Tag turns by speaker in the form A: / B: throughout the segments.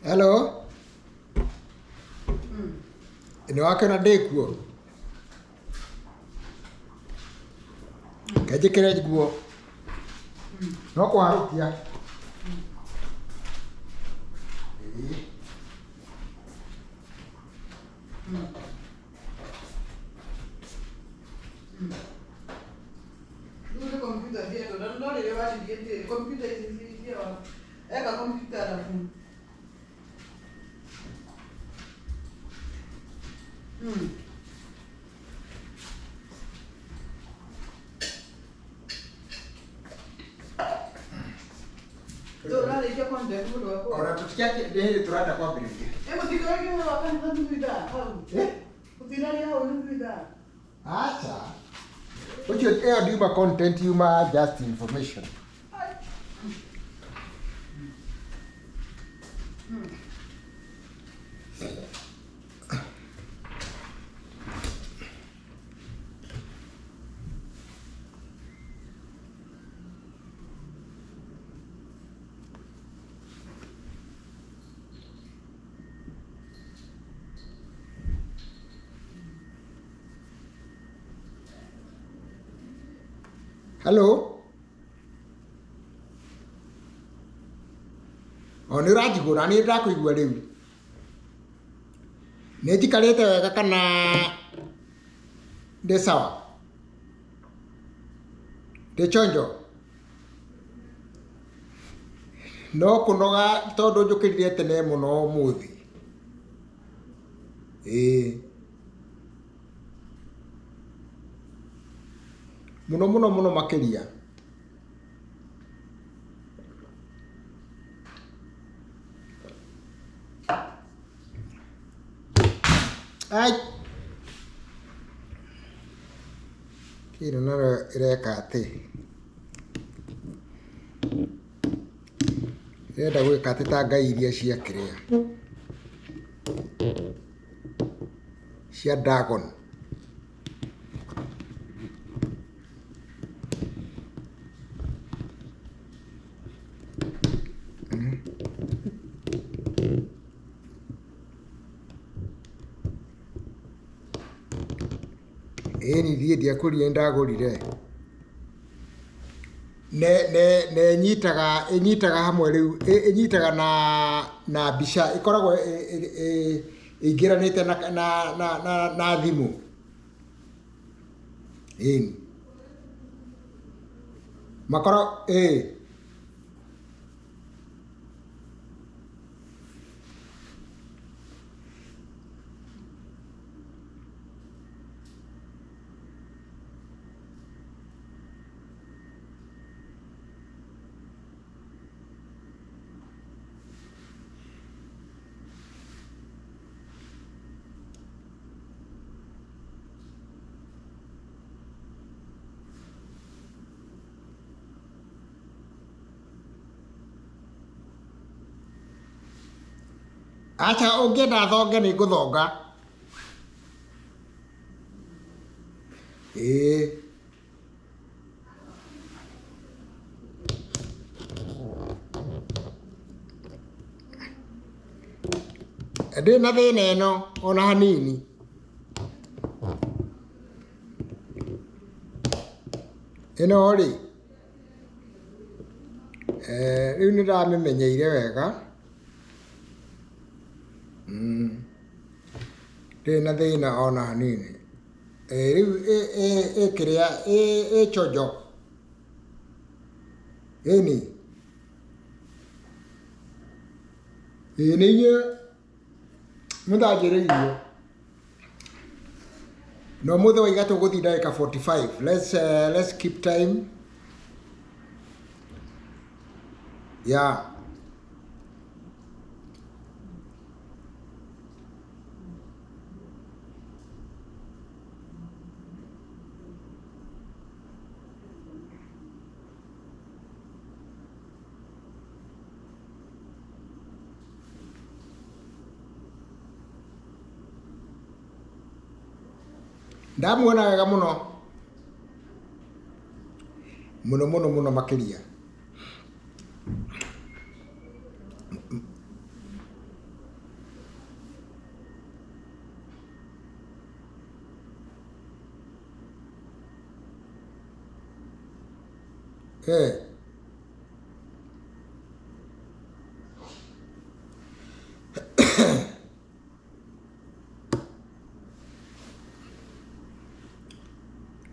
A: Hello. Nĩ wakĩona ndĩ kuo? Kenjĩkĩre nguo. No kũharũkia. Ĩĩ.
B: Rĩu nĩ kompiuta ciendwo na no rĩrĩa wacirie kompiuta ici cia eka kompiuta arabu. Rĩu ũrarĩkia content mũndũ wakwa.
A: Ona tũtiakĩ nĩ hĩndĩ tũrenda kwambĩrĩria.
B: Ĩ mũtikũrĩkia ũhoro wa kanitha nuthu ithaa hau.
A: Eh?
B: Mũtiraria hau nuthu ithaa.
A: Aca. Ũcio ĩyo ndiuma content yuma just information. Hello. O nĩ ũranjigua na nĩ ndakũigua rĩu. Nĩ njikarĩte wega kana ndĩ sawa? Ndĩ chonjo? No kũnoga tondũ njũkĩrire tene mũno ũmũthĩ. Ĩĩ. Mũno mũno mũno makĩria. Ai. Kĩno nayo ĩreka atĩ? Ĩrenda gwĩka atĩ ta ngai iria cia kĩrĩa? Cia Dagon. Ĩni thiĩ ndiakũrire nĩndagũrire. Ne ne ne ĩnyitaga ĩnyitaga hamwe rĩu ĩnyitaga na na mbica ĩkoragwo ĩingĩranĩte na na na na, na thimũ. Ĩni. Makoro ĩĩ. Acha ũngĩenda thonge nĩ ngũthonga. Ĩĩ. Ndĩ na thĩna ĩno ona hanini. Ĩno rĩ, rĩu nĩ ndamĩmenyeire wega. Ndĩrĩ na thĩna ona hanini. Rĩu ĩ kĩrĩa ĩ chonjo. Ĩni. Ĩĩ nĩ inyuĩ mũtanjĩrĩirie. Na ũmũthĩ waiga tũgũthiĩ ndagĩka 45. Let's keep time. Yeah. Ndamuona wega mũno mũno mũno mũno makĩria. Eh.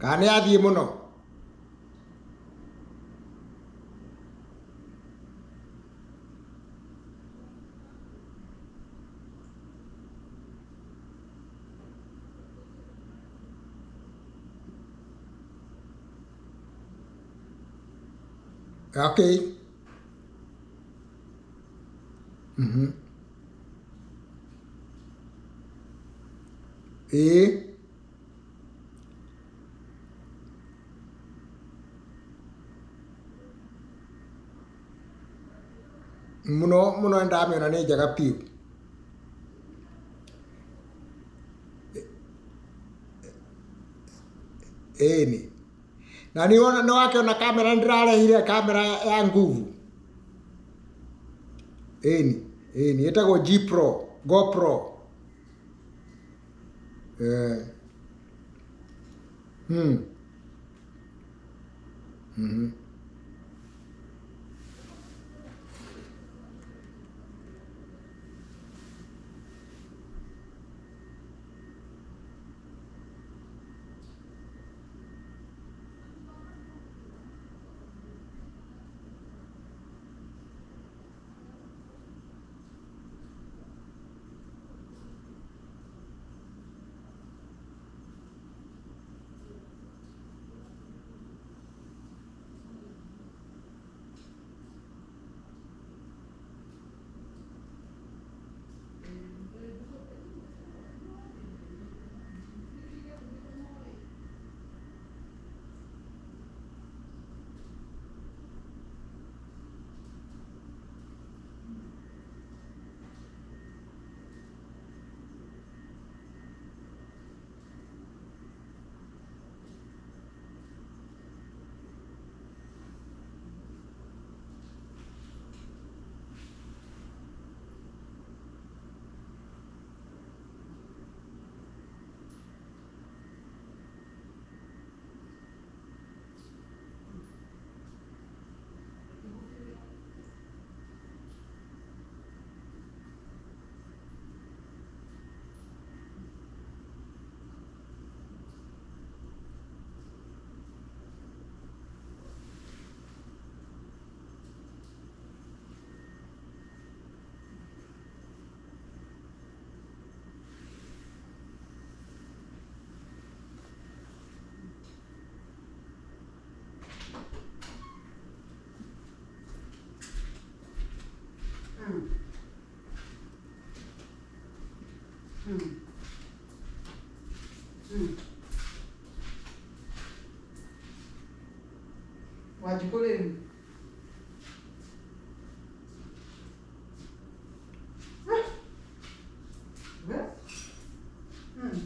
A: Kana nĩ athiĩ mũno? Okay. Mhm. Ĩĩ. Mũno mũno nĩndamĩona nĩ njega biũ. Ĩni. Na nĩ wakĩona kamera nĩndĩrarehire kamera ya nguvu. Ĩni, ĩni ĩtagwo G Pro, GoPro. Eh. Hmm. Mhm.
B: Wanjikũ rĩu. We? Mm.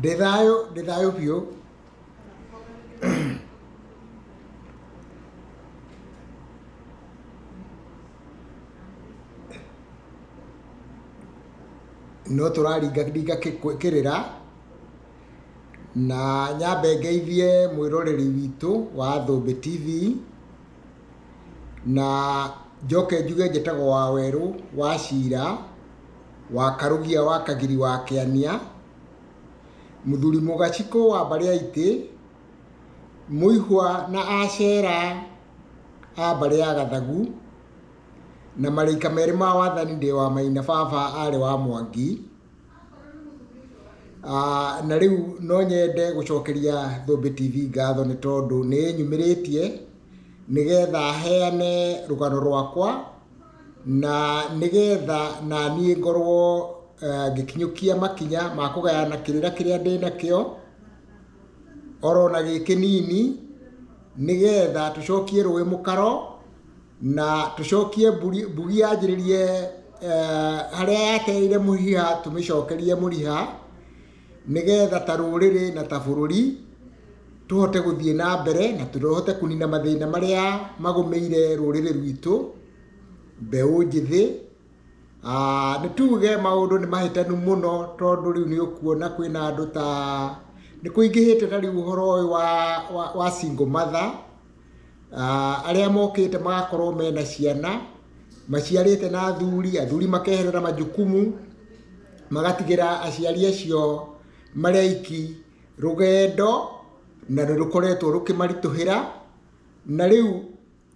A: Ndĩ thayũ, ndĩ thayũ biũ. No tũraringa ringa kĩrĩra na nyambe ngeithie mwĩroreri witũ wa Thũmbĩ TV na njoke njuge njĩtagwo Wawerũ wa Cira wa Karugia wa Kagiri wa Kĩania, mũthuri mũgacikũ wa mbarĩ ya Itĩ, mũihwa na acera a mbarĩ ya Gathagu, na marĩika merĩ ma wathani ndĩ wa Maina baba arĩ wa Mwangi. Na rĩu no nyende gũcokeria Thũmbĩ TV ngatho nĩ tondũ nĩ ĩnyumĩrĩtie nĩgetha heane rũgano rwakwa na nĩgetha naniĩ ngorwo ngĩkinyũkia makinya ma kũgayana kĩrĩra kĩrĩa ndĩnakĩo orona gĩ kĩnini, nĩgetha tũcokie rũĩ mũkaro na tũcokie mbugi yanjĩrĩrie harĩa yateire mũhiha tũmĩcokerie mũriha, nĩgetha ta rũrĩrĩ na ta bũrũri tũhote gũthiĩ na mbere na tũhote kũnina mathĩna marĩa magũmĩire rũrĩrĩ rwitũ, mbeũ njĩthĩ. Nĩ tuge maũndũ nĩ mahĩtanu mũno tondũ rĩu nĩ ũkuona kwĩna andũ ta nĩ kũingĩhĩte ta rĩu ũhoro ũyũ wa single mother, arĩa mokĩte magakorwo mena ciana maciarĩte na athuri, athuri makeherera majukumu magatigĩra aciari acio marĩ aiki rũgendo na nĩ rũkoretwo rũkĩmaritũhĩra. Na rĩu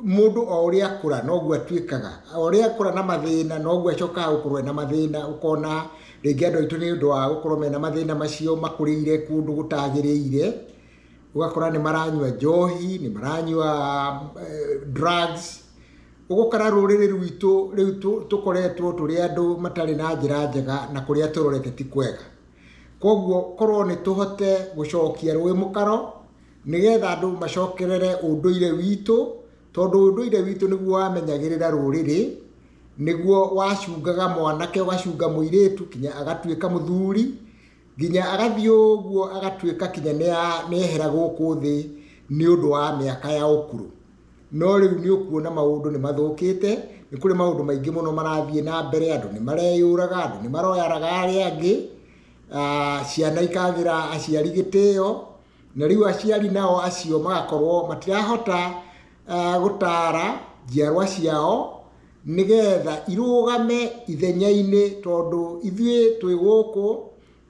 A: mũndũ o ũrĩa akũra noguo atuĩkaga, o ũrĩa akũra na mathĩna noguo acokaga gũkorwo ena mathĩna. Ũkona rĩngĩ andũ aitũ nĩ ũndũ wa gũkorwo mena mathĩna macio makũrĩire kũndũ gũtagĩrĩire, ũgakora nĩ maranyua njohi, nĩ maranyua drugs. Ũgũkora rũrĩrĩ rwitũ rĩu tũkoretwo tũrĩ andũ matarĩ na njĩra njega na kũrĩa tũrorete ti kwega. Koguo korwo nĩ tũhote gũcokia rũĩ mũkaro nĩgetha andũ macokerere ũndũire witũ, tondũ ũndũire witũ nĩguo wamenyagĩrĩra rũrĩrĩ, nĩguo wacungaga mwanake ũgacunga mũirĩtu kinya agatuĩka mũthuri, nginya agathiĩ ũguo agatuĩka kinya nĩehera gũkũ thĩ nĩ ũndũ wa mĩaka ya ũkũrũ. No rĩu nĩ ũkuona maũndũ nĩ mathũkĩte, nĩ kũrĩ maũndũ maingĩ mũno marathiĩ na mbere, andũ nĩ mareyũraga, andũ nĩ maroyaraga arĩa angĩ, ciana ikagĩra aciari gĩtĩo, na rĩu aciari nao acio magakorwo matirahota gũtara njiarwa ciao nĩgetha irũgame ithenya-inĩ, tondũ ithuĩ twĩ gũkũ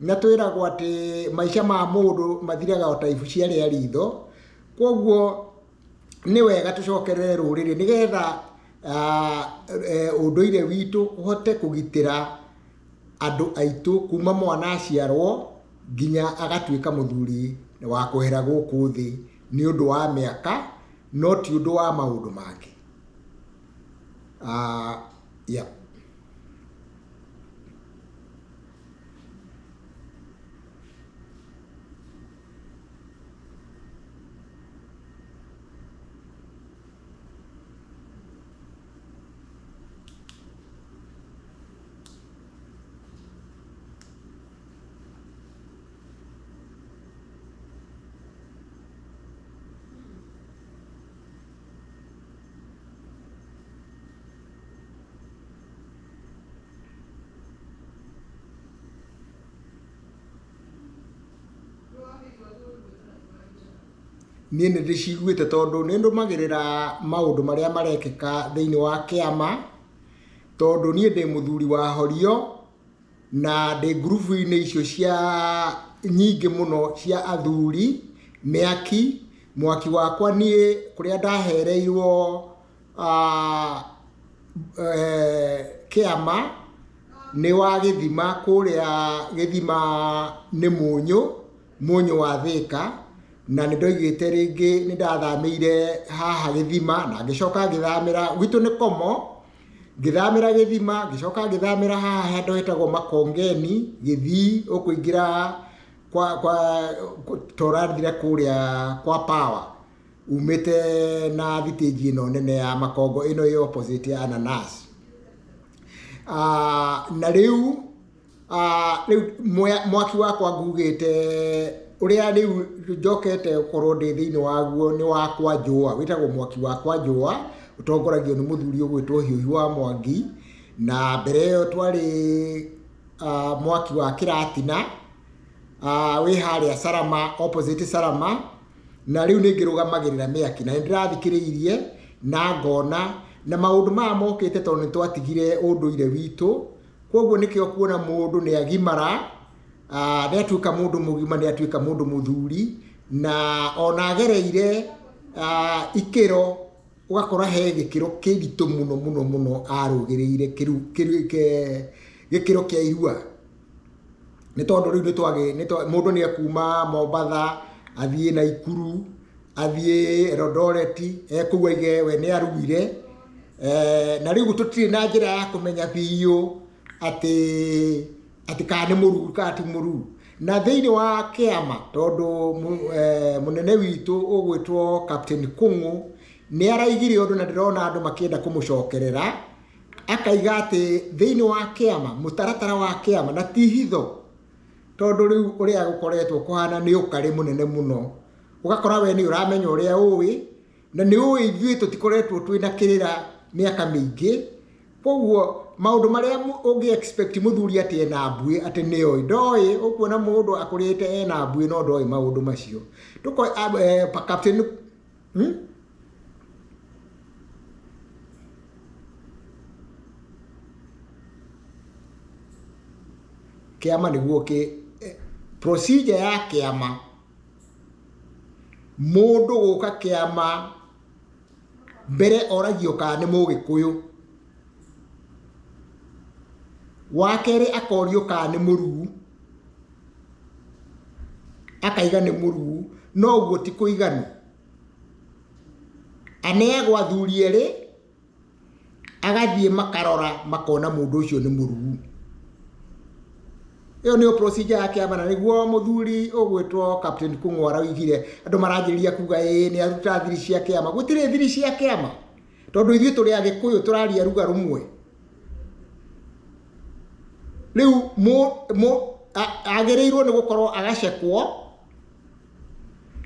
A: na twĩragwo atĩ maica ma mũndũ mathiraga o ta ibu cia rĩa ritho. Koguo nĩ wega tũcokerere rũrĩrĩ nĩgetha ũndũire witũ ũhote kũgitĩra andũ aitũ kuma mwana aciarwo nginya agatuĩka mũthuri wa kwehera gũkũ thĩ nĩ ũndũ wa mĩaka, no ti ũndũ wa maũndũ mangĩ. Yeah. Niĩ nĩ ndĩciguĩte tondũ nĩ ndũmagĩrĩra maũndũ marĩa marekĩka thĩinĩ wa kĩama, tondũ niĩ ndĩ mũthuri wa horio na ndĩ ngurubu-inĩ icio cia nyingĩ mũno cia athuri mĩaki. Mwaki wakwa niĩ kũrĩa ndahereirwo kĩama nĩ wa gĩthima, kũrĩa gĩthima nĩ mũnyũ, mũnyũ wa Thĩka, na nĩ ndoigĩte rĩngĩ nĩ ndathamĩire haha gĩthima na ngĩcoka ngĩthamĩra gwitũ nĩ Komo, ngĩthamĩra gĩthima, ngĩcoka ngĩthamĩra haha handũ hetagwo Makongeni Gĩthii, ũkũingĩra kwa torathire kũrĩa kwa Power umĩte na thitĩnji ĩno nene ya Makongo ĩno ĩ opposite ya Ananas. Na rĩu Rĩu mwaki wakwa ngugĩte ũrĩa rĩu njokete gũkorwo ndĩ thĩinĩ waguo nĩ wa Kwanjũa, wĩtagwo mwaki wa Kwanjũa, ũtongoragio nĩ mũthuri ũgwĩtwo Hiũhi wa Mwangi, na mbere ĩyo twarĩ mwaki wa Kĩratina, wĩ harĩa Salama, opposite Salama, na rĩu nĩ ngĩrũgamagĩrĩra mĩaki, na nĩ ndĩrathikĩrĩirie na ngona, na maũndũ maya mokĩte tondũ nĩ twatigire ũndũire witũ, koguo nĩkĩo kuona mũndũ nĩ agimara, nĩ atuĩka mũndũ mũgima, nĩ atuĩka mũndũ mũthuri, na ona agereire ikĩro, ũgakora he gĩkĩro kĩritũ mũno mũno mũno arũgĩrĩire gĩkĩro kĩa irua. Nĩ tondũ rĩu mũndũ nĩ ekuma Mombatha, athiĩ Naikuru, athiĩ Eldoret, ekũu aige we nĩ aruire. Na rĩu tũtirĩ na njĩra ya kũmenya biũ atĩ kana nĩ mũruu kana ti mũruu. Na thĩinĩ wa kĩama, tondũ mũnene witũ ũgwĩtwo Captain Kung'u nĩ araigire ũndũ na ndĩrona andũ makĩenda kũmũcokerera, akaiga atĩ thĩinĩ wa kĩama, mũtaratara wa kĩama, na ti hitho, tondũ rĩu ũrĩa gũkoretwo kũhana nĩ ũkarĩ mũnene mũno. Ũgakora we nĩ ũramenya ũrĩa ũĩ, na nĩ ũĩ ithuĩ tũtikoretwo twĩna kĩrĩra mĩaka mĩingĩ, koguo maũndũ marĩa ũngĩ expect mũthuri atĩ ena mbuĩ atĩ nĩoĩ, ndoĩ. Ũkuona mũndũ akũrĩte ena mbuĩ no ndoĩ maũndũ macio. Captain, Kĩama nĩguo procedure ya kĩama, mũndũ gũka kĩama mbere oragio kana nĩ mũgĩkũyũ, wa kerĩ akorio kana nĩ mũruu, akaiga nĩ mũruu, no ũguo ti kũiganu. Aneagwo athuri erĩ, agathiĩ makarora makona mũndũ ũcio nĩ mũruu. Ĩyo nĩyo procedure ya kĩama, na nĩguo mũthuri ũgwĩtwo Captain Kung'u araugire andũ maranjĩrĩria kuga ĩĩ nĩ aruta thiri cia kĩama. Gũtirĩ thiri cia kĩama, tondũ ithuĩ tũrĩ Agĩkũyũ tũraria ruga rũmwe. Rĩu agĩrĩirwo nĩ gũkorwo agacekwo,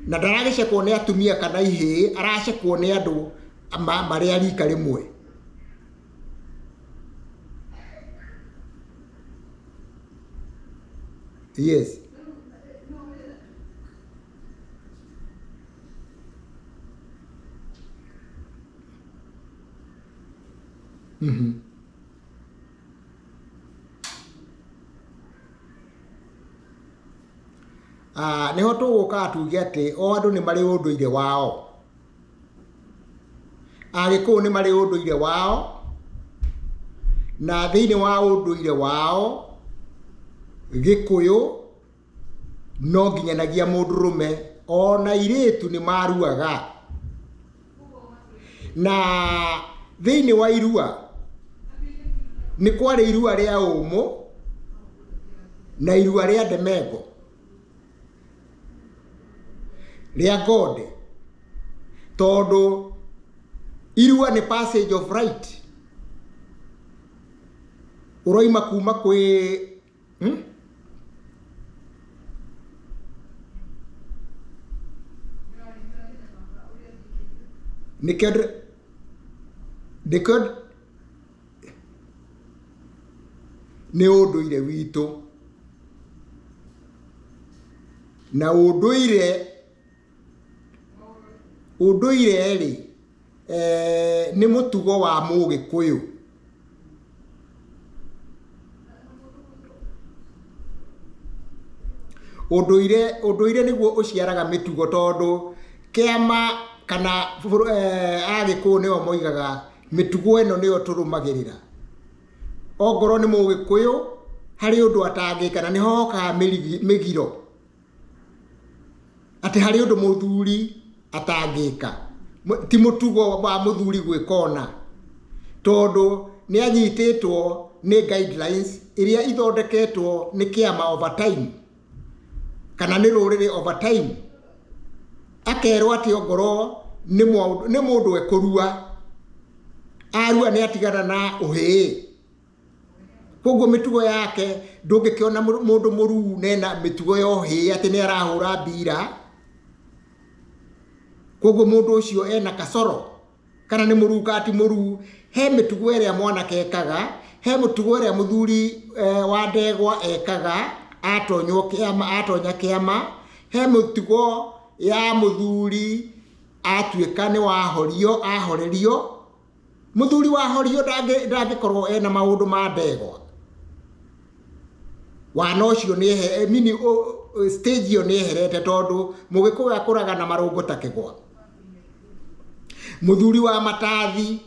A: na ndaragĩcekwo nĩ atumia kana ihĩĩ, aracekwo nĩ andũ marĩ a rika rĩmwe. Yes. Nĩho tũgũkaga tuge atĩ o andũ nĩ marĩ ũndũire wao. Agĩkũyũ nĩ marĩ ũndũire wao, na thĩinĩ wa ũndũire wao Gĩkũyũ no nginyanagia mũndũrũme ona airĩtu nĩ maruaga. Na thĩinĩ wa irua nĩ kwarĩ irua rĩa ũmũ na irua rĩa ndemengo rĩa ngonde, tondũ irua nĩ passage of right, ũroima kuma kwĩ Nĩkĩo nĩkĩo nĩ ũndũire witũ, na ũndũire rĩ, nĩ mũtugo wa mũgĩkũyũ. Ũndũire nĩguo ũciaraga mĩtugo, tondũ kĩama kana Agĩkũyũ nĩo moigaga mĩtugo ĩno nĩyo tũrũmagĩrĩra. Ongorwo nĩ mũgĩkũyũ harĩ ũndũ atangĩka, na nĩho hokaga mĩgiro, atĩ harĩ ũndũ mũthuri atangĩka, ti mũtugo wa mũthuri gwĩka ũna, tondũ nĩ anyitĩtwo nĩ guidelines iria ithondeketwo nĩ kĩama over time, kana nĩ rũrĩrĩ over time. Akerwo atĩ ongorwo nĩ mũndũ ekũrua, arua nĩ atigana na ũhĩĩ, Koguo mĩtugo yake ndũngĩkĩona mũndũ mũruu nena mĩtugo ya ũhĩĩ atĩ nĩ arahũra mbira. Koguo mũndũ ũcio ena kasoro kana nĩ mũruu kana ti mũruu. He mĩtugo ĩrĩa mwanake ekaga, he mũtugo ĩrĩa mũthuri wa ndegwa ekaga atonywo kĩama, atonya kĩama, he mũtugo ya mũthuri atuĩka nĩ wahorio, ahorerio. Mũthuri wahorio ndangĩkorwo ena maũndũ ma ndegwa. Wana ũcio nĩ mini stage ĩyo nĩ eherete tondũ mũgĩkũyũ akũraga na marũngo ta kĩgwa. Mũthuri wa matathi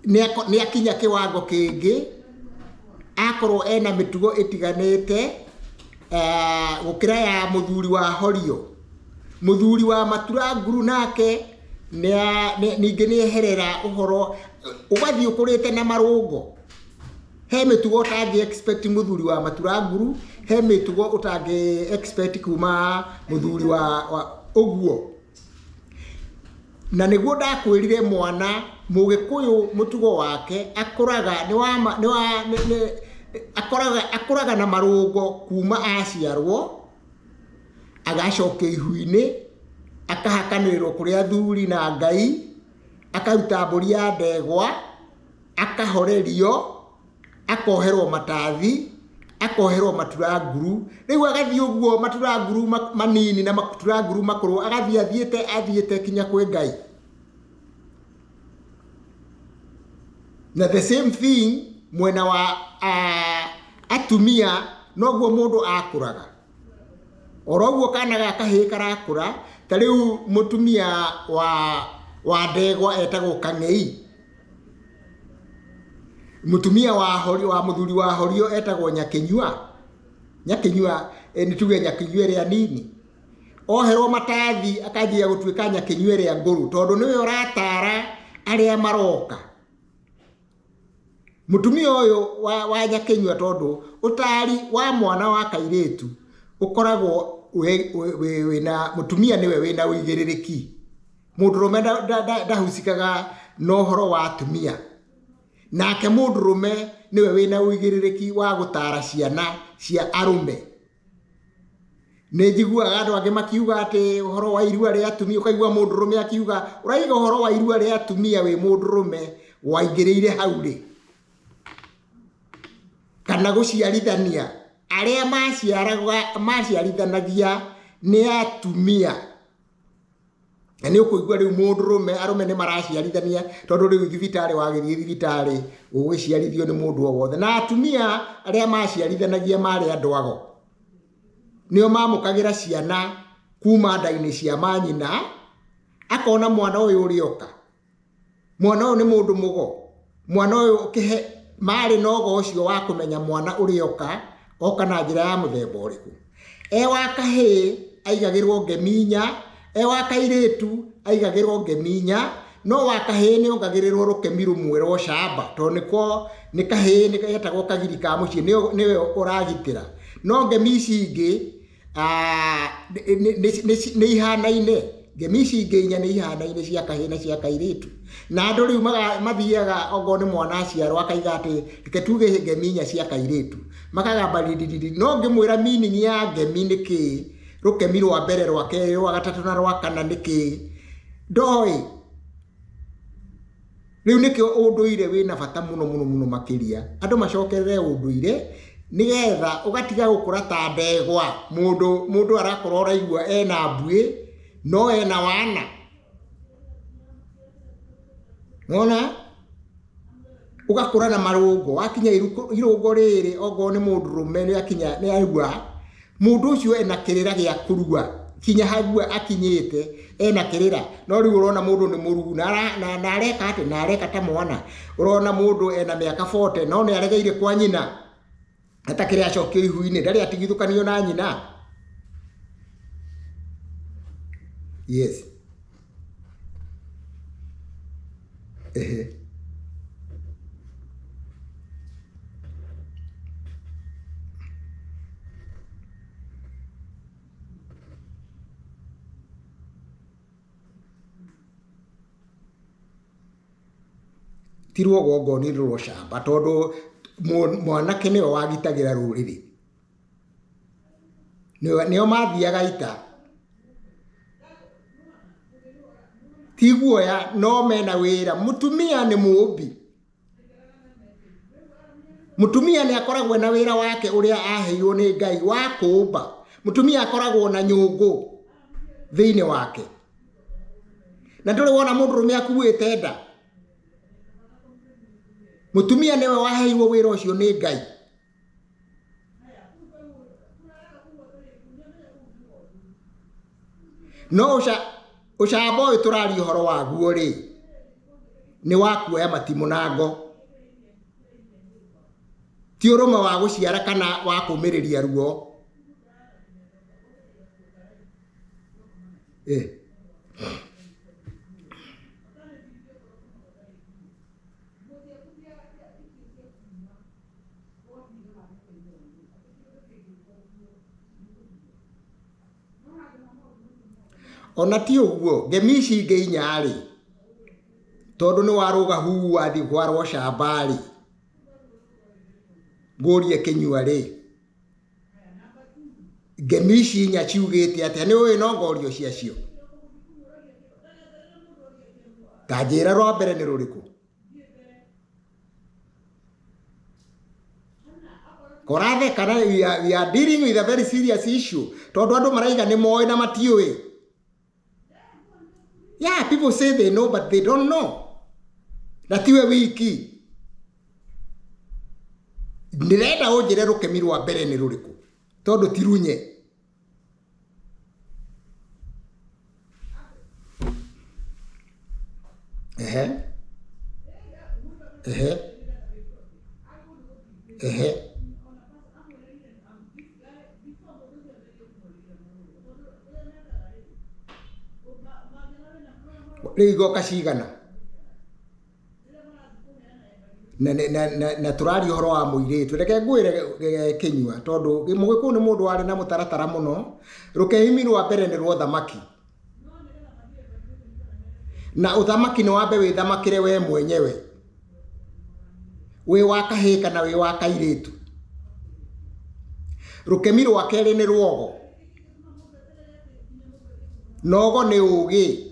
A: nĩ akinya kĩwango kĩngĩ, akorwo ena mĩtugo ĩtiganĩte gũkĩra ya mũthuri wa horio. Mũthuri wa matura nguru nake ningĩ nĩ eherera ũhoro, ũgathiĩ ũkũrĩte na marũngo. He mĩtugo ũtangĩ expect mũthuri wa matura nguru, he mĩtugo ũtangĩ expect kuma mũthuri wa ũguo. Na nĩguo ndakwĩrire mwana mũgĩkũyũ mũtugo wake akũraga akũraga na marũngo kuma aciarwo, agacokio ihu-inĩ, akahakanĩrĩrwo kũrĩ athuri na Ngai, akaruta mbũri ya ndegwa, akahorerio, akoherwo matathi, akoherwo matura nguru. Rĩu agathiĩ ũguo matura nguru manini na matura nguru makũrũ, agathiĩ athiĩte athiĩte kinya kwĩ Ngai. Na the same thing mwena wa atumia noguo mũndũ akũraga. Oro ũguo kana ga kahĩĩ karakũra, ta rĩu mũtumia wa ndegwa etagwo Kang'ei. Mũtumia wa horio, wa mũthuri wa horio etagwo Nyakĩnyua. Nyakĩnyua, nĩ tuge Nyakĩnyua ĩrĩa nini. Oherwo matathi akanjia gũtuĩka Nyakĩnyua ĩrĩa ngũrũ tondũ nĩwe ũratara arĩa maroka. Mũtumia ũyũ wa Nyakĩnyua tondũ ũtari wa mwana wa kairĩtu ũkoragwo wĩna mũtumia nĩwe wĩna ũigĩrĩrĩki. Mũndũrũme ndahusikaga na ũhoro wa atumia. Nake mũndũrũme nĩwe wĩna ũigĩrĩrĩki wa gũtara ciana cia arũme. Nĩ njiguaga andũ angĩ makiuga atĩ ũhoro wa irua rĩa atumia, ũkaigua mũndũrũme akiuga ũraiga ũhoro wa irua rĩa atumia wĩ mũndũrũme waingĩrĩire hau rĩ. Kana gũciarithania, arĩa maciarithanagia nĩ atumia. Na nĩ ũkũigua rĩu mũndũrũme, arũme nĩ maraciarithania tondũ rĩu thibitarĩ wagĩthiĩ thibitarĩ ũgũgĩciarithio nĩ mũndũ o wothe. Na atumia arĩa maciarithanagia marĩ andũ ago. Nĩo mamũkagĩra ciana kuma nda-inĩ cia manyina, akona mwana ũyũ ũrĩoka. Mwana ũyũ nĩ mũndũ mũgo. Mwana ũyũ ũkĩhe marĩ na ũgo ũcio wa kũmenya mwana ũrĩoka, oka na njĩra ya mũthemba ũrĩkũ. E wa kahĩĩ aigagĩrwo ngemi inya, e wa kairĩtu aigagĩrwo ngemi inya, no wa kahĩĩ nĩ ongagĩrĩrwo rũkemi rũmwe rwa ũcamba tondũ nĩko nĩ kahĩĩ nĩ getagwo kagiri ka mũciĩ, nĩwe ũragitĩra. No ngemi ici ingĩ nĩ ihanaine. Ngemi ici ingĩ inya nĩ ihanaine cia kahĩĩ na cia kairĩtu. Na andũ rĩu mathiaga okorwo nĩ mwana aciarwo akaiga atĩ reke tuge ngemi inya cia kairĩtu, makagamba ririri. No ngĩmwĩra meaning ya ngemi nĩ kĩĩ, rũkemi rwa mbere, rwa kerĩ, rwa gatatũ na rwa kana nĩ kĩĩ, ndoĩ. Rĩu nĩkĩo ũndũire wĩna bata mũno mũno mũno makĩria. Andũ macokerere ũndũire nĩgetha ũgatiga gũkũra ta ndegwa. Mũndũ arakorwo ũraigua ena mbuĩ no ena wana. Nĩwona? Ũgakũra na marũngo, wakinya irũngo rĩrĩ okorwo nĩ mũndũrũme nĩ akinya nĩ arua, mũndũ ũcio ena kĩrĩra gĩa kũrua kinya hau akinyĩte ena kĩrĩra. No rĩu ũrona mũndũ nĩ mũruu na areka atĩ, na areka ta mwana. Ũrona mũndũ ena mĩaka 40 no nĩ aregeire kwa nyina, atakĩrĩ acokio ihu-inĩ, ndarĩ atigithũkanio na nyina. Yes. Ehe. Ti rũgongo nĩ rũcamba tondũ Mwanake nĩwe wagitagĩra rũrĩrĩ, nĩo mathiaga ita, ti guoya no mena wĩra. Mũtumia nĩ mũmbi, mũtumia nĩ akoragwo na wĩra wake ũrĩa aheirwo nĩ Ngai wa kũũmba. Mũtumia akoragwo na nyũngũ thĩinĩ wake, na ndũrĩ wona mũndũrũme akuĩte nda. Mũtumia nĩwe waheirwo wĩra ũcio nĩ Ngai. No ũcamba ũyũ tũraria ũhoro waguo rĩ, nĩ wa kuoya matimũ na ngo, ti ũrũme wa gũciara kana wa kũmĩrĩria ruo. Eh. Ona ti ũguo, ngemi ici ingĩ inya-rĩ, tondũ nĩ warũga huu wathiĩ kwarwo camba-rĩ, ngũrie kĩnyua-rĩ, ngemi ici inya ciugĩte atĩa? Nĩ ũĩ no ngorio ciacio? Ta njĩra rwa mbere nĩ rũrĩkũ? Koratheka na we are dealing with a very serious issue, tondũ andũ maraiga nĩ moĩ na matiũĩ. Yeah, people say they know but they don't know. Na tiwe wiki. Ndĩrenda ũnjĩre rũkemi rwa mbere nĩ rũrĩkũ, tondũ ti runye. Ehe, ehe, ehe. Rĩu igoka cigana? Na, na, na, na, na tũraria ũhoro wa mũirĩtu. Reke ngwĩre kĩnyua, tondũ mũgĩkũyũ nĩ mũndũ warĩ na mũtaratara mũno. Rũkehimi rwa mbere nĩ rwa ũthamaki, na ũthamaki nĩ wambe wĩthamakĩre we mwenyewe, wĩ wa kahĩĩ kana wĩ wa kairĩtu. Rũkemi rwa kerĩ nĩ rwogo, nogo nĩ ũgĩ,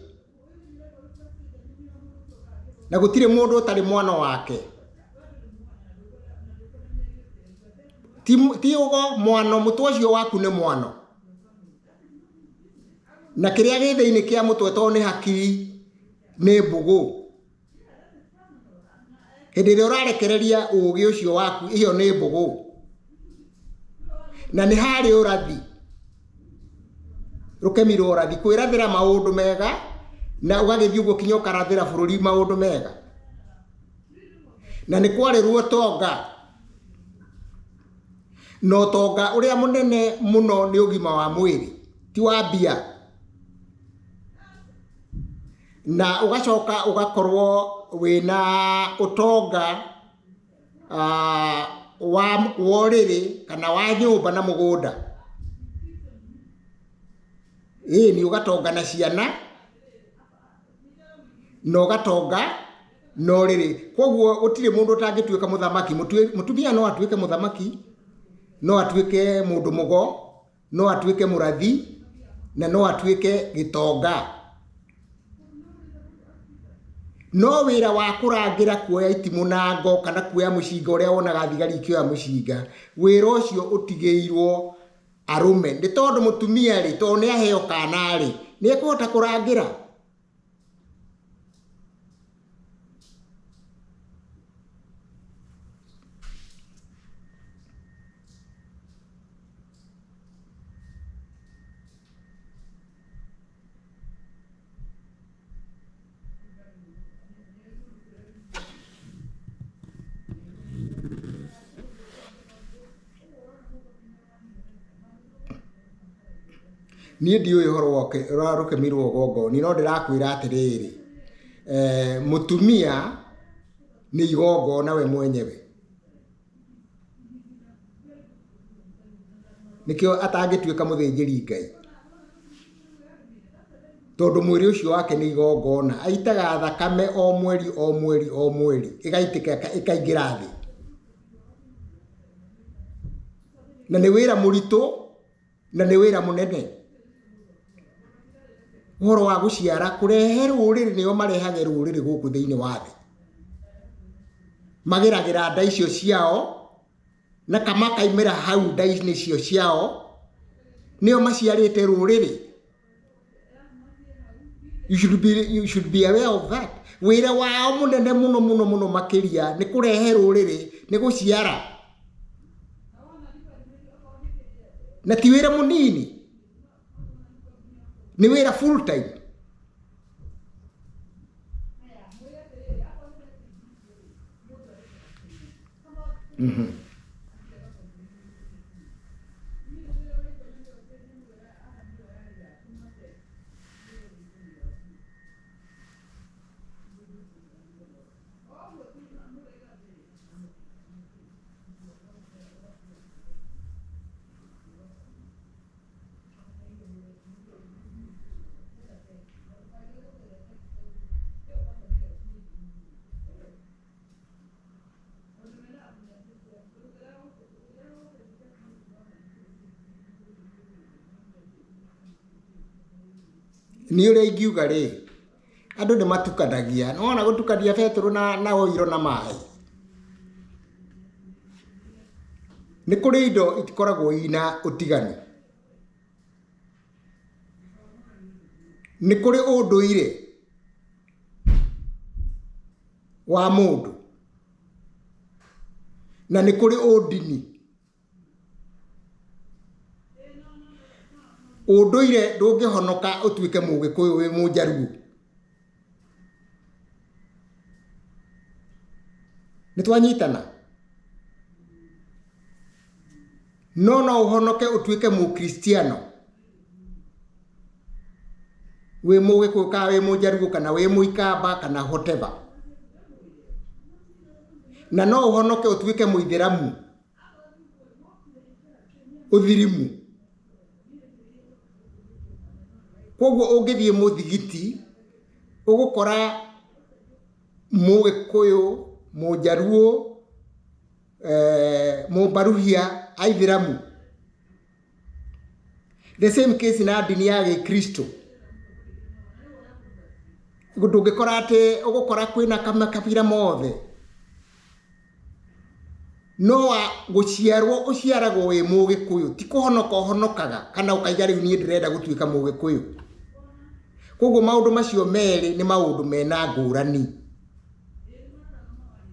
A: na gũtirĩ mũndũ ũtarĩ mwana wake. Ti ũgo mwano, mũtwe ũcio waku nĩ mwano, na kĩrĩa gĩ thĩinĩ kĩa mũtwe, tondũ nĩ hakiri, nĩ mbũgũ. Hĩndĩ ĩrĩa ũrarekereria ũgĩ ũcio waku, ĩyo nĩ mbũgũ, na nĩ harĩ ũrathi. Rũkemi rwa ũrathi, kwĩrathĩra maũndũ mega, na ũgagĩthiĩ ũguo kinya ũkarathĩra bũrũri maũndũ mega. Na nĩ kwarĩ ruo tonga, na ũtonga ũrĩa mũnene mũno nĩ ũgima wa mwĩrĩ, ti wa mbia. Na ũgacoka ũgakorwo wĩna ũtonga wa ũrĩrĩ kana wa nyũmba na mũgũnda. Ĩni, ũgatonga na ciana na ũgatonga na ũrĩrĩ. Koguo gũtirĩ mũndũ ũtangĩtuĩka mũthamaki. Mũtumia no atuĩke mũthamaki, no atuĩke mũndũ mũgo, no atuĩke mũrathi, na no atuĩke gĩtonga. No wĩra wa kũrangĩra, kuoya itimũ na ngo kana kuoya mũcinga ũrĩa wonaga thigari ikĩoya mũcinga, wĩra ũcio ũtigĩirwo arũme. Nĩ tondũ mũtumia rĩ, tondũ nĩ aheo kana rĩ, nĩ ekũhota kũrangĩra? Niĩ ndiũĩ ũhoro wa rũkemi rwa ũgongoni, no ndĩrakwĩra atĩrĩrĩ, mũtumia nĩ igongona we mwenyewe. Nĩkĩo atangĩtuĩka mũthĩnjĩri Ngai, tondũ mwĩrĩ ũcio wake nĩ igongona. Aitaga thakame o mweri o mweri o mweri, ĩgaitĩka ĩkaingĩra thĩ. Na nĩ wĩra mũritũ na nĩ wĩra mũnene. Ũhoro wa gũciara kũrehe rũrĩrĩ nĩo marehage rũrĩrĩ gũkũ thĩinĩ wa thĩ. Mageragĩra nda icio ciao na kamakaimĩra hau nda-inĩ icio ciao nĩo maciarĩte rũrĩrĩ. You should be aware of that. Wĩra wao mũnene mũno mũno mũno makĩria nĩ kũrehe rũrĩrĩ, nĩ gũciara. Na ti wĩra mũnini, nĩ wĩra full time. Niĩ ũrĩa ingiuga rĩ, andũ nĩ matukanagia, nĩ wona gũtukania betũrũ na ũiro na maĩ. Nĩ kũrĩ indo itikoragwo ina ũtiganu. Nĩ kũrĩ ũndũire wa mũndũ na nĩ kũrĩ ũndini. Ũndũire ndũngĩhonoka ũtuĩke mũgĩkũyũ wĩ mũnjaruo. Nĩ twanyitana? No no ũhonoke ũtuĩke mũkristiano wĩ mũgĩkũyũ kana wĩ mũnjaruo kana wĩ mũikamba kana whatever. Na no ũhonoke ũtuĩke mũithĩramu ũthirimu. Koguo ũngĩthiĩ mũthigiti ũgũkora mũgĩkũyũ, mũnjaruo, mũmbaruhia, aithĩramu. The same case na ndini ya gĩkristo. Ndũngĩkora atĩ ũgũkora kwĩna makabira mothe. No gũciarwo ũciaragwo wĩ mũgĩkũyũ, ti kũhonoka ũhonokaga kana ũkaiga rĩu niĩ ndĩrenda gũtuĩka mũgĩkũyũ. Koguo maũndũ macio merĩ nĩ maũndũ mena ngũrani.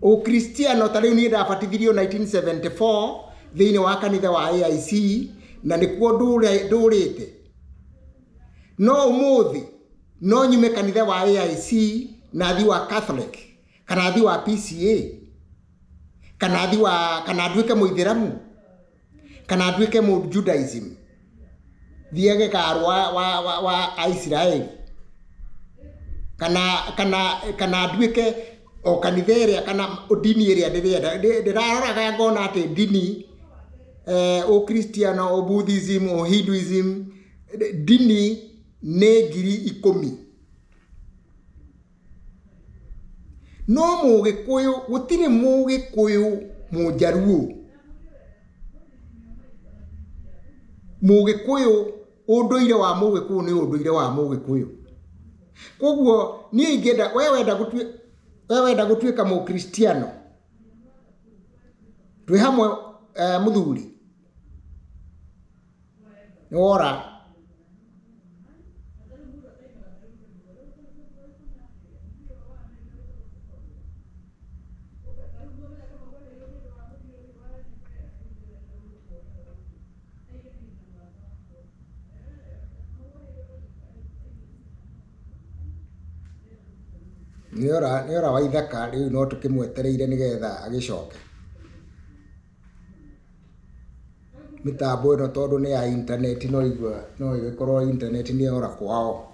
A: Ũkristiano ta rĩu niĩ ndabatithirio 1974 thĩinĩ wa kanitha wa AIC na nĩkuo ndũrĩte. No ũmũthĩ no nyume kanitha wa AIC na thiĩ wa Catholic kana thiĩ wa PCA kana thiĩ wa kana nduĩke mũithĩramu kana nduĩke mũ Judaism thiage karwa wa Aisiraeli kana nduĩke o kanitha ĩrĩa kana ndini ĩrĩa ndĩrenda. Ndĩraroraga ngona atĩ ndini ũkristiano, ũbuddhism, ũhinduism, ndini nĩ 10,000. No mũgĩkũyũ gũtirĩ mũgĩkũyũ mũnjaruo. Mũgĩkũyũ ũndũire wa mũgĩkũyũ nĩ ũndũire wa mũgĩkũyũ. Koguo niĩ ingĩenda we wenda gũtuĩka mũkristiano twĩ hamwe mũthuri nĩ wora. Nĩ ora wa ithaka rĩu no tũkĩmwetereire nĩgetha agĩcoke. Mĩtambo ĩno tondũ nĩ ya intaneti no igua no ĩgĩkorwo intaneti nĩ yora kwao.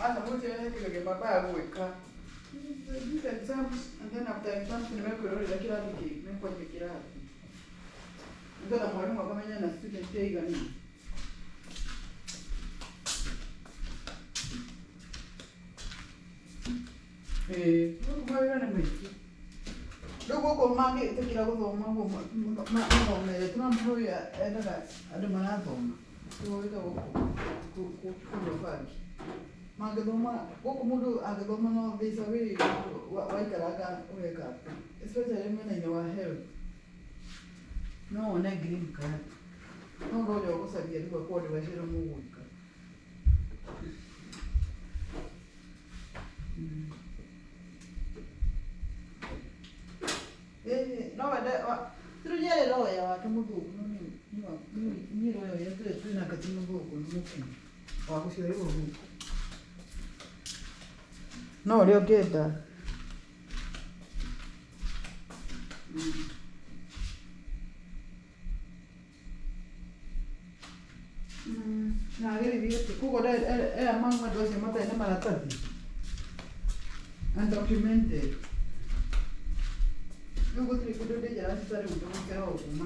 B: Aca mũtione kĩgerio mambaga gwĩka. These exams and then after exams nĩ mekwĩrorera kĩrathi kĩ mekwanjia kĩrathi. Nĩgetha mwarimũ akamenya na student aigana. Ĩĩ, gũkũ mawĩra nĩ maingĩ. Rĩu gũkũ mangĩtĩkĩra gũthoma ũguo mathomere, Trump ũyũ endaga andũ marathoma. Nĩguo wĩtagwo kũnyua bangi. Mangĩthoma, gũkũ mũndũ angĩthoma no there's a way waikaranga ũreka atĩa. Especially mwena-inĩ wa health. No wone green card. No ũndũ ũrĩa ũgũcaria rĩu akorwo ndĩwacĩra mũgwĩka. No wende rĩu nĩ lawyer wake mũthũngũ no niĩ lawyer ũrĩa twĩ nake ti mũthũngũ nĩ mũkenya wa gũciarĩrwo gũkũ. No ũrĩa ũngĩenda. Na agĩrĩire atĩ koguo e among andũ acio matarĩ na maratathi undocumented. Rĩu gũtirĩ kũndũ dangerous ta rĩu gũikara ũguo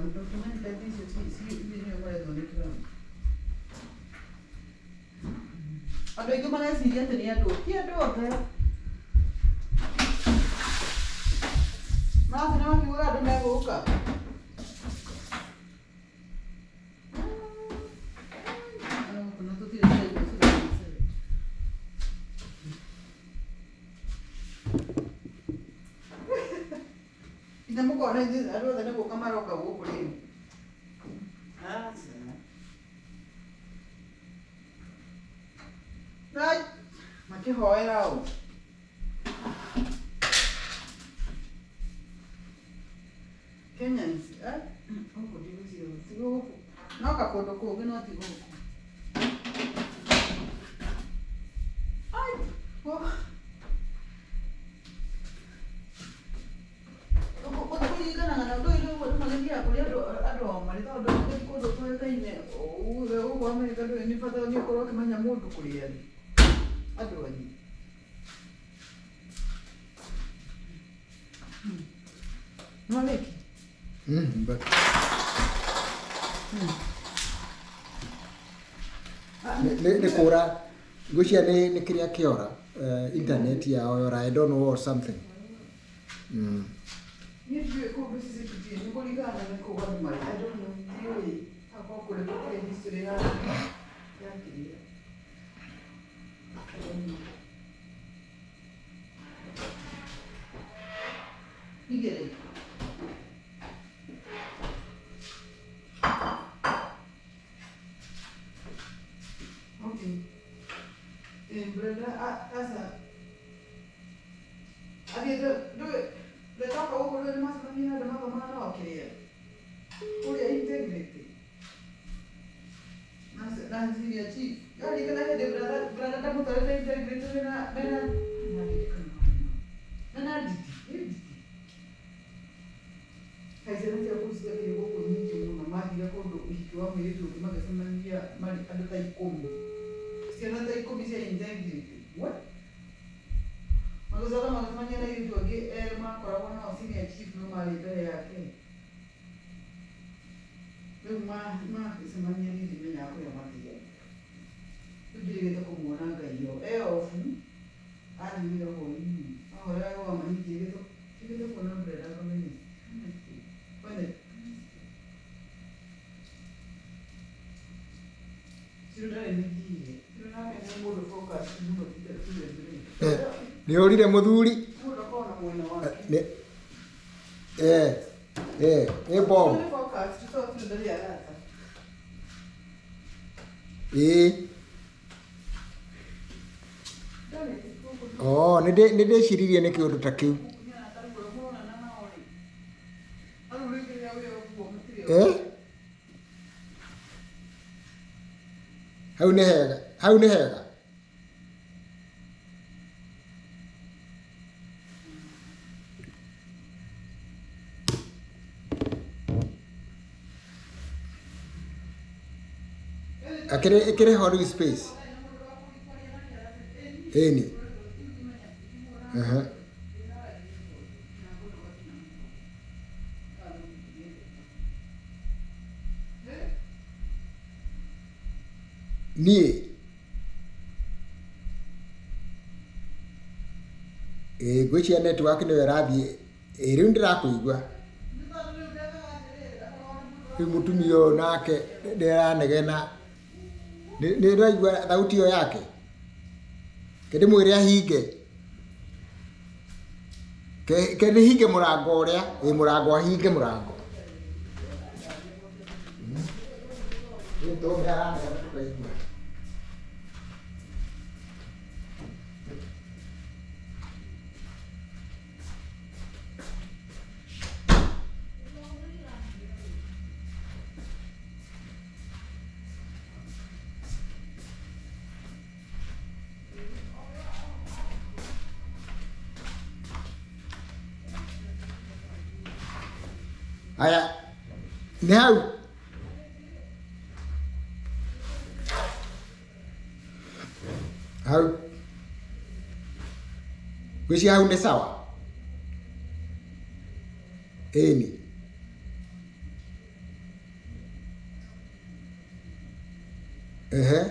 B: undocumented icio nĩo marethwo nĩ Trump. Andũ aingĩ mareciria atĩ nĩ andũ ti andũ othe. Marathana makiugaga andũ megũka. Gũkũ tũtirĩ tũrĩ Nginya mũkona ithuĩ andũ othe nĩ gũka maroka gũkũ rĩu. Aca. Ai, makĩhoera ũ. Kenyans, eh? Gũkũ ndigwĩciria ti gũkũ. No kakũndũ kũngĩ no ti gũkũ. Ai, oh. Kũringanaga na ũndũ ũyũ rĩu andũ magĩthiaga kũrĩa andũ ao marĩ tondũ ũngĩthiĩ kũndũ ũtoĩkaine uge gũkũ Amerika ndũĩ nĩ bata nĩ ũkorwo ũkĩmenya mũndũ kũrĩa arĩ. Andũ anyu. Nĩwarĩkia?
A: But nĩ kũra ngwĩciria nĩ kĩrĩa kĩora internet yao yora I don't know or something.
B: Niĩ ndiũĩ kũndũ CCTV nĩ kũringana na kũu andũ marĩ. I don't know, ndiũĩ. Akorwo kũrĩ gũtirĩ history ya kĩrĩa. I don't know. Igĩrĩ. Okay. Brenda, aca. Athiĩte ndũĩ Brenda oka gũkũ ndũĩ nĩ macemania na andũ mathomaga nao kĩrĩa. Kũrĩa integrity. Na senior chief. Yaririkana hĩndĩ brother ndamũtwarĩte integrity mena mena nditi. Ĩ nditi. Kaĩ ciana cia kũu ciakĩrĩ gũkũ nyingĩ mũno mathire kũndũ ũhiki wa mũirĩtu ũngĩ magĩcemania marĩ andũ ta ikũmi. Ciana ta ikũmi cia integrity. What? Magĩcoka magĩcemania na airĩtu angĩ erĩ makoragwo nao senior chief no marĩ mbere yake. Rĩu magĩcemania niĩ ndimenyaga kũrĩa mathiaga. Rĩu njĩrĩgĩte kũmuona Ngai o. E off athiĩ wĩra hwaĩ-inĩ. Ahorera gwa niĩ njĩrĩgĩte kuona Brenda Wednesday. Wednesday. Ciro ndarĩ mĩthiĩre. Ciro nake nĩ mũndũ focus mũno ti ta
A: Eh, nĩ ũrire mũthuri.
B: Mũndũ akoragwo na mwena wake.
A: Nĩ nĩ bomb.
B: Nĩ focus, tondũ Ciro ndarĩ arata.
A: Ĩĩ.
B: Ndarĩ gũkũ.
A: Oh, nĩ ndĩciririe nĩ kĩũndũ ta kĩu. Eh? Hau nĩ hega. Hau nĩ hega. Akĩrĩ ĩkĩrĩ ho rĩu space. Ĩni. Aha. Niĩ ĩĩ ngwĩciria network nĩyo ĩrathiĩ. Ĩĩ rĩu ndĩrakũigua. Rĩu mũtumia ũyũ nake nĩaranegena. Nĩ ũraigua thauti ĩyo yake? Ke ndĩmwĩre ahinge. Ke ndĩhinge mũrango ũrĩa. Ĩĩ mũrango ahinge mũrango. Rĩu tondũ nĩaranegena tũkaigua. Haya, nĩ hau. Hau. Ngwĩciria hau nĩ sawa. Ĩni. Ehe.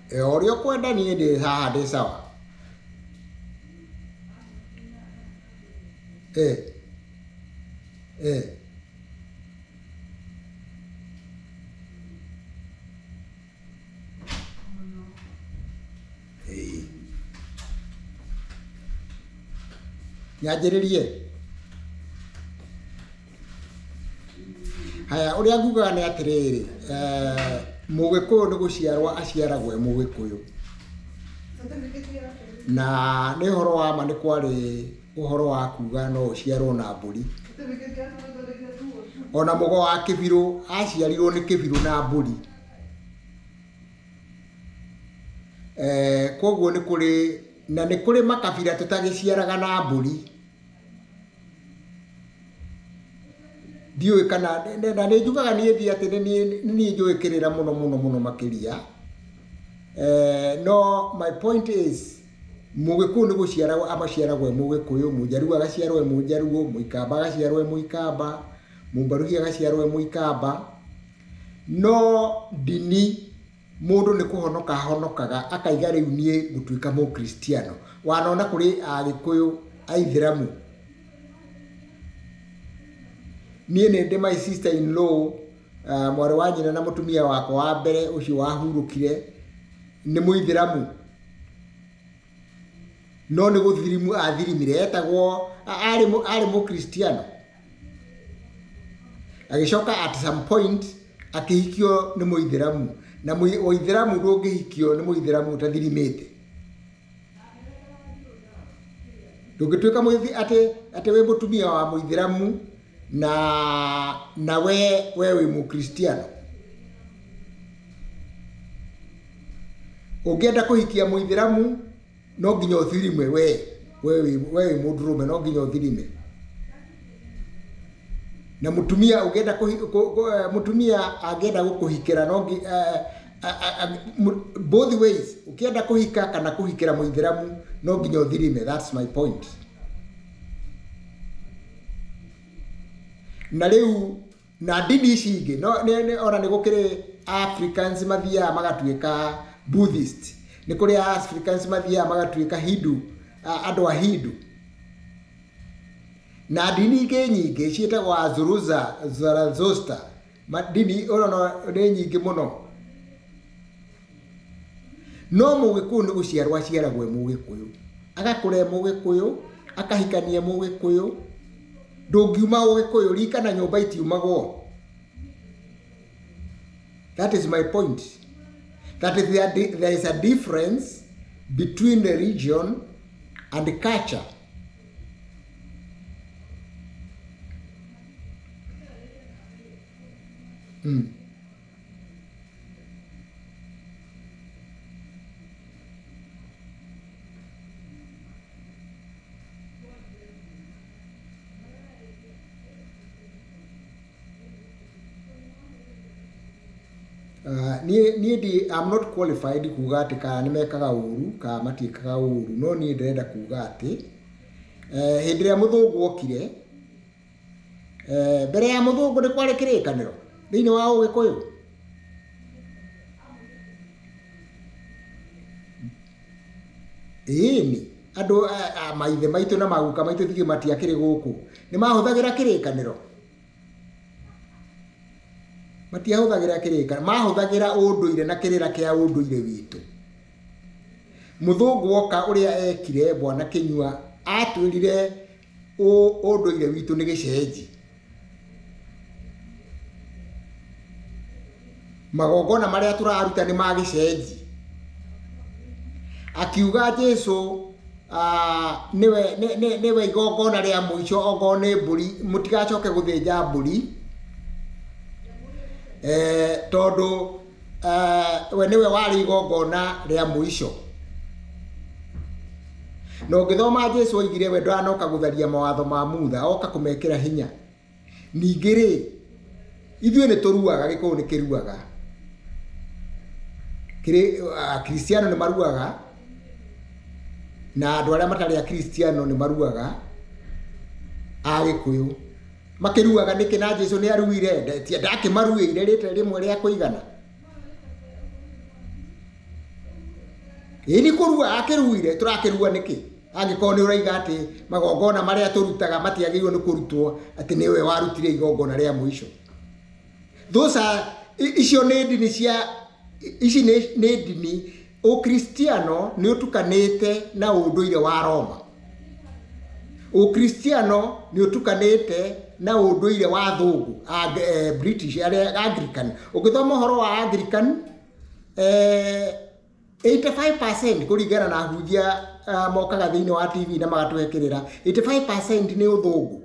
A: E, ũrĩa ũkwenda niĩ ndĩ haha ndĩ sawa. E. E. Ĩĩ. Nyanjĩrĩrie. Haya, ũrĩa ngugaga nĩ atĩrĩrĩ, eh, mũgĩkũyũ nĩ gũciarwo aciaragwo e mũgĩkũyũ. Na nĩ ũhoro wa ma nĩ kwarĩ ũhoro wa kuga no ũciarwo na mbũri. Ona mũgo wa kĩbirũ aciarirwo nĩ kĩbirũ na mbũri. Eh, koguo nĩ kũrĩ na nĩ kũrĩ makabira tũtagĩciaraga na mbũri. Ndiũĩ kana na nĩ njugaga niĩ thi atĩ nĩ niĩ njũĩ kĩrĩra mũno mũno mũno makĩria. Eh, no my point is mũgĩkũyũ nĩ gũciaragwo amaciaragwo e mũgĩkũyũ, mũjaruo agaciarwo e mũjaruo, mũikamba agaciarwo e mũikamba, mũmbaruhi agaciarwo e mũikamba. No ndini mũndũ nĩ kũhonoka ahonokaga akaiga rĩu niĩ ngũtuĩka mũkristiano. Wanona kũrĩ agĩkũyũ aithĩramu. Niĩ nĩ ndĩ my sister in law, mwarĩ wa nyina na mũtumia wakwa wa mbere ũcio wahurũkire nĩ mũithĩramu. No nĩ gũthirimu athirimire, etagwo arĩ mũkristiano. Agĩcoka at some point akĩhikio nĩ mũithĩramu. Na mũithĩramu ndũngĩhikio nĩ mũithĩramu ũtathirimĩte. Ndũngĩtuĩka atĩ atĩ wĩ mũtumia wa mũithĩramu na we wĩ mũkristiano. Ũngĩenda kũhikia mũithĩramu no nginya ũthirime we wĩ mũndũrũme no nginya ũthirime. Na mũtumia ũngĩenda mũtumia angĩenda gũkũhikĩra no both ways, ũkĩenda kũhika kana kũhikĩra mũithĩramu no nginya ũthirime. That's my point. Na rĩu na ndini ici ingĩ no ona nĩ gũkĩrĩ Africans mathiaga magatuĩka Buddhist, nĩ kũrĩ Africans mathiaga magatuĩka Hindu, andũ a Hindu, na ndini ingĩ nyingĩ ciĩtagwo Azuruza Zarathustra. Ndini ũrona nĩ nyingĩ mũno, no mũgĩkũyũ nĩ gũciarwo aciaragwo e mũgĩkũyũ, agakũra e mũgĩkũyũ, akahikania e mũgĩkũyũ. Ndũngiuma ũgĩkũyũ, rika na nyũmba itiumagwo. That is my point, that there is a difference between the region and culture. Niĩ ndi I'm not qualified kuga atĩ kana nĩ mekaga ũru kana matiĩkaga ũru, no niĩ ndĩrenda kuga atĩ hĩndĩ ĩrĩa mũthũngũ okire, mbere ya mũthũngũ nĩ kwarĩ kĩrĩkanĩro thĩinĩ wa ũgĩkũyũ. Ĩĩni, andũ maithe maitũ na maguka maitũ tigĩ matiakĩrĩ gũkũ, nĩ mahũthagĩra kĩrĩkanĩro? Matiahũthagĩra kĩrĩkanĩro, mahũthagĩra ũndũire na kĩrĩra kĩa ũndũire witũ. Mũthũngũ oka ũrĩa ekire bwana Kĩnyua, atwĩrire ũndũire witũ nĩ gĩcenji. Magongona marĩa tũraruta nĩ ma gĩcenji. Akiuga Jesu nĩwe nĩwe igongona rĩa mũico okorwo nĩ mbũri mũtigacoke gũthĩnja mbũri tondũ we nĩwe warĩ igongona rĩa mũico. Na ũngĩthoma Jesu oigire we ndanoka gũtharia mawatho ma Mutha, oka kũmekĩra hinya. Ningĩ rĩ, ithuĩ nĩ tũruaga, Gĩkũyũ nĩ kĩruaga. Akristiano nĩ maruaga, na andũ arĩa matarĩ akristiano nĩ maruaga, Agĩkũyũ. Makĩruaga nĩkĩ na Jesu nĩ aruire? Ndakĩmaruĩire rĩta rĩmwe rĩa kũigana. Ĩĩ nĩ kũrua akĩruire, tũrakĩrua nĩkĩ? Angĩkorwo nĩ ũraiga atĩ magongona marĩa tũrutaga matiagĩrĩirwo nĩ kũrutwo atĩ nĩwe warutire igongona rĩa mũico. Those are, icio nĩ ndini cia, ici nĩ ndini, Ũkristiano nĩ ũtukanĩte na ũndũire wa Roma. Ũkristiano nĩ ũtukanĩte na ũndũire wa athũngũ, British, arĩa Anglican. Ũngĩthoma ũhoro wa Anglican, 85% kũringana na ahunjia mokaga thĩinĩ wa TV na magatũhe kĩrĩra, 85% nĩ ũthũngũ.